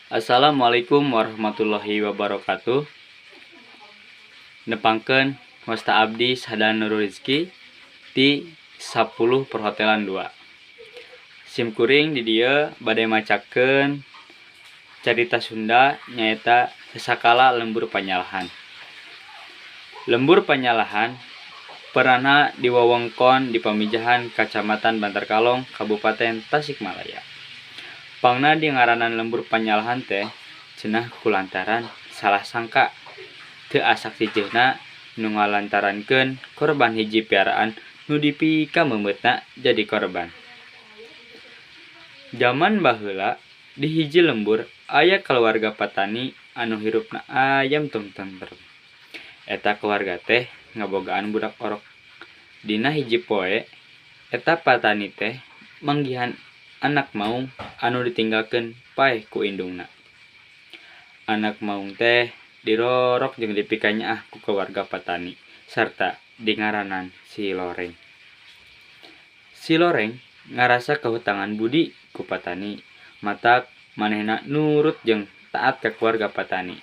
Assalamualaikum warahmatullahi wabarakatuh. Nepangkeun, wasta abdi Sadan Nurul Rizky ti 10 Perhotelan 2. Sim kuring di dieu bade macakeun carita Sunda, nyaeta Sasakala Lembur Panyalahan. Lembur Panyalahan pernahna di wewengkon di Pamijahan, Kacamatan Bantarkalong, Kabupaten Tasikmalaya. Pangna dingaranan Lembur Panyalahan teh cenah kulantaran salah sangka teu asak seujeuhna nu ngalantarankeun korban hiji piaraan nu dipikamemeutna jadi korban. Jaman baheula di hiji lembur aya kaluarga patani anu hirupna ayem tentrem. Eta kaluarga teh ngabogaan budak orok. Dina hiji poe eta patani teh manggihan anak maung anu ditinggalkeun paeh ku indungna. Anak maung teh dirorok jeung dipikanyaah ku kaluarga patani sarta dingaranan Si Loreng. Si Loreng ngarasa kahutangan budi ku patani, matak manehna nurut jeung taat ka kaluarga patani.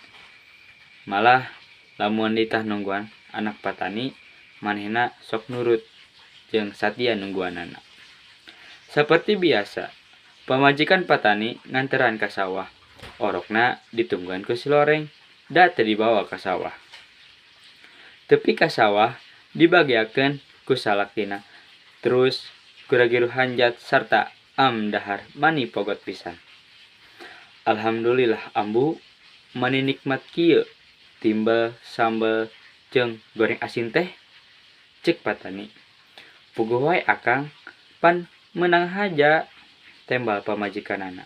Malah lamun dititah nungguan anak patani, manehna sok nurut jeung satia nungguanana. Saperti biasa, pamajikan patani nganteran ka sawah. Orokna ditungguan ku Si Loreng, da teu dibawa ka sawah. Tepi ka sawah dibageakeun ku salakina, terus gura-giru hanjat sarta am dahar mani pogot pisan. "Alhamdulillah, Ambu, mani nikmat kieu timbel, sambel jeung goreng asin teh," ceuk patani. "Puguh wae, Akang, pan meunang haja," tembal pamajikanana.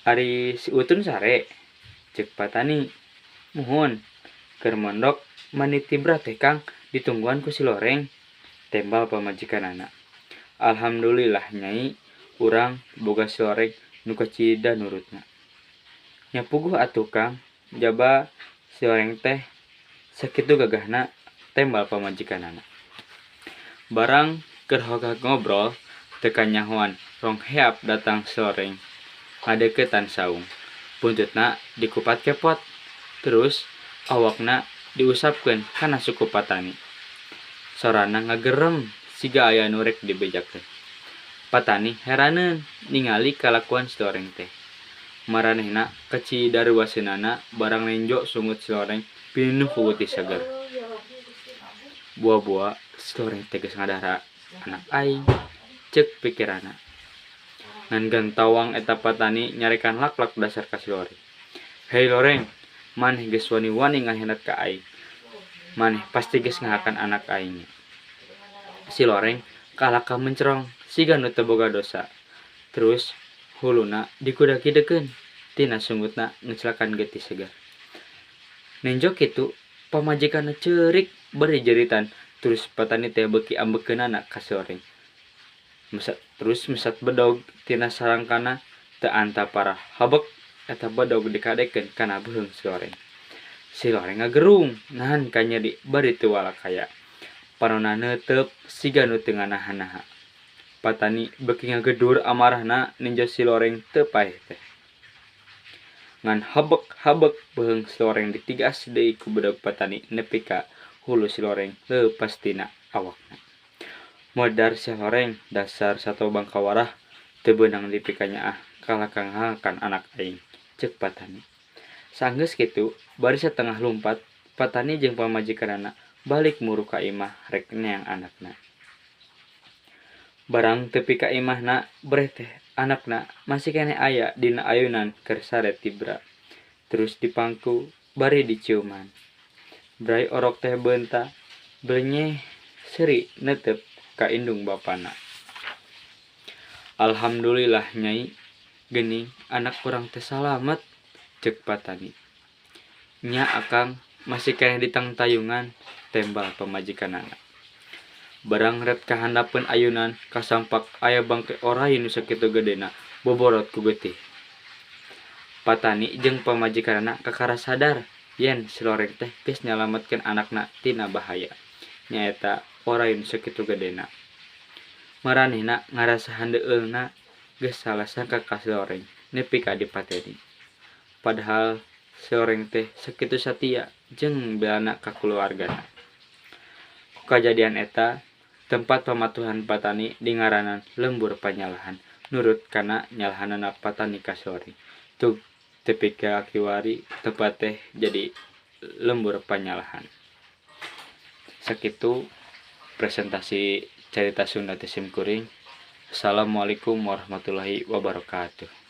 "Ari si Utun sare?" ceuk patani. "Muhun, keur mondok mani tibra teh, Kang, ditungguan ku Si Loreng," tembal pamajikanana. "Alhamdulillah, Nyai, urang boga Si Loreng nu kacida nurutna." "Nya puguh atuh, Kang, jaba Si Loreng teh sakitu gagahna," tembal pamajikanana. Barang keur hoga ngobrol, teu kanyahoan rongheap datang Si Loreng ngadeuketan saung. Buntutna dikupat kepot, terus awakna diusapkeun kana suku patani. Sorana ngagerem siga aya nu rek dibejakeun. Patani heraneun ningali kalakuan Si Loreng teh. Maranehna kacida reuwaseunana barang nenjo sungut Si Loreng pinuh ku getih seger. "Bua-bua Si Loreng teh geus ngadahar anak aing," ceuk pikiranna. Ngan gantawang eta patani nyarekan laklak dasar ka Si Loreng. "Hei Loreng, maneh geus wani-wani ngahianat ka aing. Maneh pasti geus ngahakan anak aing nya." Si Loreng kalahka mencrong siga nu teu boga dosa. Terus huluna dikuda-kidekeun tina sungutna ngeclakan getih segar. Nenjo kitu, pamajikanna ceurik bari jeritan, terus patani teh beuki ambekeunana ka Si Loreng. Mesat, terus mesat bedog tina sarangkana, teu antapara habek eta bedog dikadekeun kana beuheung Si Loreng. Si Loreng ngagerung nahan kanyeri bari teu walakaya. Panonna neuteup siga nu teu nganaha-naha. Patani beuki ngagedur amarahna ninjo Si Loreng teu paeh teh. Ngan habek-habek beuheung Si Loreng ditigas deui ku bedog patani nepi ka hulu Si Loreng leupas tina awakna. "Modar sia, Loreng, dasar sato bangkawarah, teu beunang dipikanyaah, kalah ka ngahakan anak aing," ceuk patani. Saenggeus kitu, bari satengah lumpat, patani jeung pamajikanana balik muru ka imah rek neang anakna. Barang tepi ka imahna, breh teh anakna masih keneh aya dina ayunan keur sare tibra. Terus dipangku bari diciuman. Bray orok teh beunta belenyeh seuri neuteup ka indung bapana. "Alhamdulillah, Nyai, geuning anak urang teh salamet," ceuk patani. "Nya, Akang, masih keneh ditangtayungan," tembal pamajikanana. Barang ret ka handapeun ayunan, kasampak aya bangke oray nu sakitu gedena boborot ku getih. Patani jeung pamajikanana kakara sadar yen Si Loreng teh geus nyalametkeun anakna tina bahaya, nyaeta oray nu sakitu gedena. Maranehna ngarasa handeueulna geus salah sangka ka Si Loreng nepi ka dipateni. Padahal si Loreng teh sakitu satia jeung belana ka kulawargana. Ku kajadian eta, tempat pamatuhan patani dingaranan Lembur Panyalahan nurut kana nyalahanana patani ka si Loreng. Tug tepi ka kiwari tempat teh jadi Lembur Panyalahan. Sakitu presentasi carita Sunda ti sim kuring. Assalamualaikum warahmatullahi wabarakatuh.